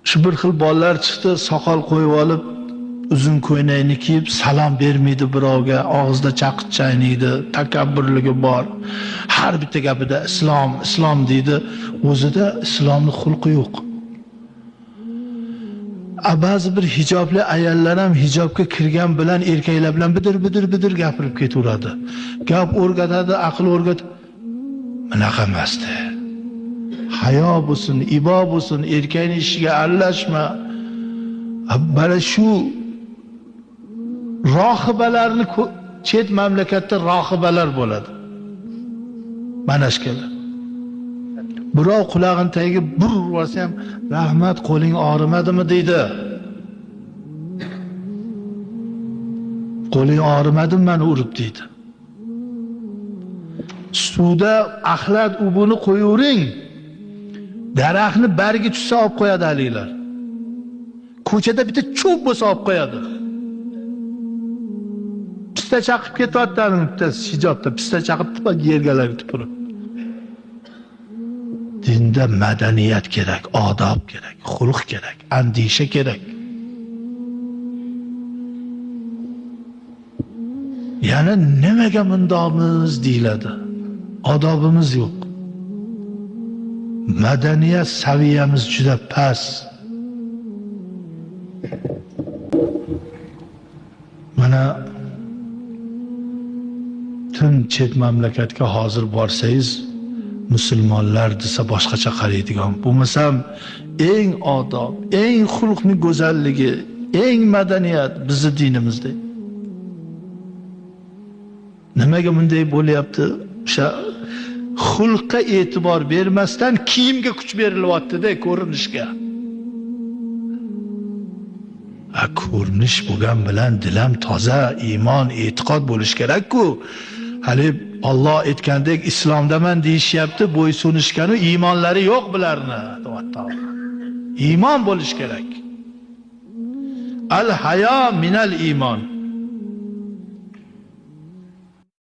Shu bir xil bolalar chiqdi, soqol qo'yib olib, uzun ko'ylakni kiyib salom bermaydi birovga, og'zida chaqit chaynaydi, takabburligi bor. Har bitta gapida islom, islom deydi, o'zida islomning xulqi yo'q. Ba'zi bir hijobli ayollar ham hijobga kirgan bilan erkaklar bilan bidir-bidir-bidir gapirib ketaveradi. Gap o'rgatadi, aql o'rgatadi. Bunaqa emasdi. Hayo bo'lsin, ibo bo'lsin, erkakning ishiga aralashma. Mana shu rohibalarni chet mamlakatda rohibalar bo'ladi. Mana shular. Birov qulog'ini tagiga bir ursa ham rahmat, qo'ling og'rimadimi deydi. Qo'ling og'rimadimi meni urib deydi. Suvda axlat u buni qo'yavering. Daraxtni bargi tushsa olib qo'yadi haliklar. Ko'chada bitta cho'p bo'lsa olib qo'yadi. Pista chaqib ketyapti, bittasi hijobda pista chaqib yergalarga tupurib. Dinda madaniyat kerak, odob kerak, xulq kerak, andisha kerak. Yana nimaga bundoqmiz deyiladi. Odobimiz yo'q. Madaniyat saviyamiz juda past. Mana tun chet mamlakatga hozir borsangiz, musulmonlar desa boshqacha qaraydigan. Bo'lmasam eng odob, eng xulqning go'zalligi, eng madaniyat bizni dinimizda. Nimaga bunday bo'lyapti? O'sha xulqqa e'tibor bermasdan kiyimga kuch berilyapti-da, ko'rinishga. Ko'rinish bo'lgan bilan dilam toza, iymon, e'tiqod bo'lish kerak-ku. Hali Alloh aytgandek islomdaman deyishyapti, bo'ysunishganu iymonlari yo'q bularni. Iymon bo'lish kerak. Al hayo minal iymon.